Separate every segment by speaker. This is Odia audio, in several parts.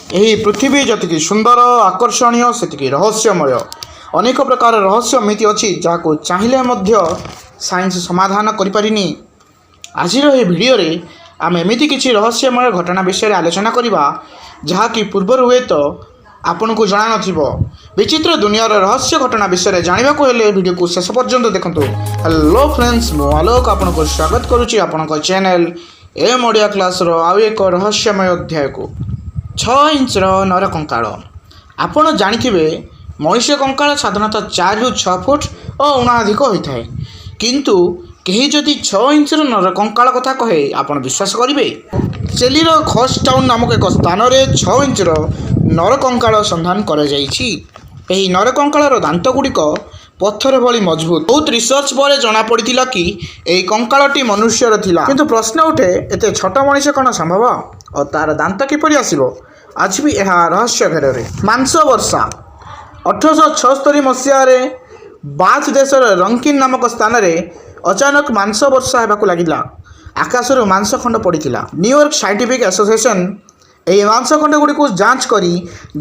Speaker 1: ଏହି ପୃଥିବୀ ଯେତିକି ସୁନ୍ଦର, ଆକର୍ଷଣୀୟ, ସେତିକି ରହସ୍ୟମୟ। ଅନେକ ପ୍ରକାର ରହସ୍ୟ ଏମିତି ଅଛି, ଯାହାକୁ ଚାହିଁଲେ ମଧ୍ୟ ସାଇନ୍ସ ସମାଧାନ କରିପାରିନି। ଆଜିର ଏହି ଭିଡ଼ିଓରେ ଆମେ ଏମିତି କିଛି ରହସ୍ୟମୟ ଘଟଣା ବିଷୟରେ ଆଲୋଚନା କରିବା, ଯାହାକି ପୂର୍ବରୁ ହୁଏତ ଆପଣଙ୍କୁ ଜଣାନଥିବ। ବିଚିତ୍ର ଦୁନିଆର ରହସ୍ୟ ଘଟଣା ବିଷୟରେ ଜାଣିବାକୁ ହେଲେ ଭିଡ଼ିଓକୁ ଶେଷ ପର୍ଯ୍ୟନ୍ତ ଦେଖନ୍ତୁ। ହ୍ୟାଲୋ ଫ୍ରେଣ୍ଡସ୍, ମୁଁ ଆଲୋକ ଆପଣଙ୍କୁ ସ୍ୱାଗତ କରୁଛି ଆପଣଙ୍କ ଚ୍ୟାନେଲ୍ ଏମ୍ ଓଡ଼ିଆ କ୍ଲାସ୍ର ଆଉ ଏକ ରହସ୍ୟମୟ ଅଧ୍ୟାୟକୁ। 6 ଇଞ୍ଚର ନରକଙ୍କାଳ। ଆପଣ ଜାଣିଥିବେ, ମଣିଷ କଙ୍କାଳ ସାଧାରଣତଃ 4ରୁ 6 ଫୁଟ ଓ ଉଣାଧିକ ହୋଇଥାଏ। କିନ୍ତୁ କେହି ଯଦି 6 ଇଞ୍ଚର ନରକଙ୍କାଳ କଥା କହେ, ଆପଣ ବିଶ୍ୱାସ କରିବେ? ଚିଲିର ଘୋଷ୍ଟ ଟାଉନ୍ ନାମକ ଏକ ସ୍ଥାନରେ 6 ଇଞ୍ଚର ନରକଙ୍କାଳ ସନ୍ଧାନ କରାଯାଇଛି। ଏହି ନରକଙ୍କାଳର ଦାନ୍ତ ଗୁଡ଼ିକ ପଥର ଭଳି ମଜବୁତ। ବହୁତ ରିସର୍ଚ୍ଚ ପରେ ଜଣାପଡ଼ିଥିଲା କି ଏହି କଙ୍କାଳଟି ମନୁଷ୍ୟର ଥିଲା। କିନ୍ତୁ ପ୍ରଶ୍ନ ଉଠେ, ଏତେ ଛୋଟ ମଣିଷ କ'ଣ ସମ୍ଭବ ଓ ତାର ଦାନ୍ତ କିପରି ଆସିବ? ଆଜି ବି ଏହା ରହସ୍ୟ ଘେରରେ। ମାଂସ ବର୍ଷା। 1876 ମସିହାରେ ବାଥ୍ ଦେଶର ରଙ୍କିନ୍ ନାମକ ସ୍ଥାନରେ ଅଚାନକ ମାଂସ ବର୍ଷା ହେବାକୁ ଲାଗିଲା। ଆକାଶରୁ ମାଂସ ଖଣ୍ଡ ପଡ଼ିଥିଲା। ନ୍ୟୁୟର୍କ ସାଇଣ୍ଟିଫିକ୍ ଆସୋସିଏସନ୍ ଏହି ମାଂସ ଖଣ୍ଡ ଗୁଡ଼ିକୁ ଯାଞ୍ଚ କରି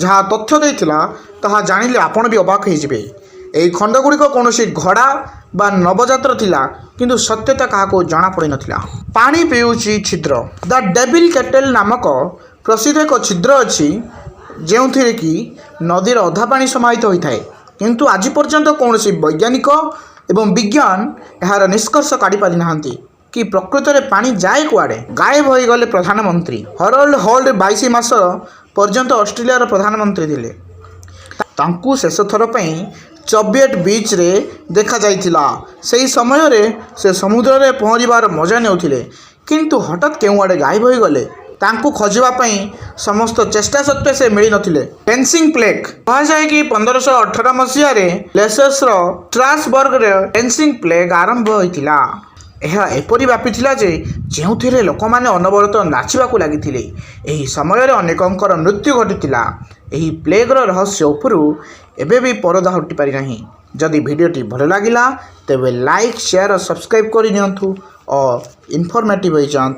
Speaker 1: ଯାହା ତଥ୍ୟ ଦେଇଥିଲା, ତାହା ଜାଣିଲେ ଆପଣ ବି ଅବାକ ହୋଇଯିବେ। ଏହି ଖଣ୍ଡଗୁଡ଼ିକ କୌଣସି ଘୋଡ଼ା ବା ନବଜାତର ଥିଲା, କିନ୍ତୁ ସତ୍ୟତା କାହାକୁ ଜଣାପଡ଼ିନଥିଲା। ପାଣି ପିଉଛି ଛିଦ୍ର। ଦ ଡେଭିଲ୍ କେଟେଲ୍ ନାମକ ପ୍ରସିଦ୍ଧ ଏକ ଛିଦ୍ର ଅଛି, ଯେଉଁଥିରେ କି ନଦୀର ଅଧା ପାଣି ସମାହିତ ହୋଇଥାଏ। କିନ୍ତୁ ଆଜି ପର୍ଯ୍ୟନ୍ତ କୌଣସି ବୈଜ୍ଞାନିକ ଏବଂ ବିଜ୍ଞାନ ଏହାର ନିଷ୍କର୍ଷ କାଢ଼ିପାରିନାହାନ୍ତି କି ପ୍ରକୃତରେ ପାଣି ଯାଏ କୁଆଡ଼େ। ଗାୟବ ହୋଇଗଲେ ପ୍ରଧାନମନ୍ତ୍ରୀ। ହରୋଲ୍ଡ ହୋଲ୍ଟ 22 ମାସ ପର୍ଯ୍ୟନ୍ତ ଅଷ୍ଟ୍ରେଲିଆର ପ୍ରଧାନମନ୍ତ୍ରୀ ଥିଲେ। ତାଙ୍କୁ ଶେଷ ଥର ପାଇଁ ଚେଭିଏଟ୍ ବିଚ୍ରେ ଦେଖାଯାଇଥିଲା। ସେହି ସମୟରେ ସେ ସମୁଦ୍ରରେ ପହଁରିବାର ମଜା ନେଉଥିଲେ, କିନ୍ତୁ ହଠାତ୍ କେଉଁଆଡ଼େ ଗାୟବ ହୋଇଗଲେ। ତାଙ୍କୁ ଖୋଜିବା ପାଇଁ ସମସ୍ତ ଚେଷ୍ଟା ସତ୍ତ୍ୱେ ସେ ମିଳିନଥିଲେ। Dancing plague. କୁହାଯାଏ କି 1518 ମସିହାରେ ଲେସେସର ଷ୍ଟ୍ରାସବର୍ଗରେ ଡେନ୍ସିଂ ପ୍ଲେଗ୍ ଆରମ୍ଭ ହୋଇଥିଲା। ଏହା ଏପରି ବ୍ୟାପିଥିଲା ଯେ ଯେଉଁଥିରେ ଲୋକମାନେ ଅନବରତ ନାଚିବାକୁ ଲାଗିଥିଲେ। ଏହି ସମୟରେ ଅନେକଙ୍କର ମୃତ୍ୟୁ ଘଟିଥିଲା। ଏହି ପ୍ଲେଗ୍ର ରହସ୍ୟ ଉପରୁ ଏବେ ବି ପରଦା ହଟିପାରିନାହିଁ। ଯଦି ଭିଡ଼ିଓଟି ଭଲ ଲାଗିଲା, ତେବେ ଲାଇକ୍, ସେୟାର ଓ ସବସ୍କ୍ରାଇବ୍ କରିନିଅନ୍ତୁ ଓ ଇନଫର୍ମେଟିଭ୍ ହୋଇଯାଆନ୍ତୁ।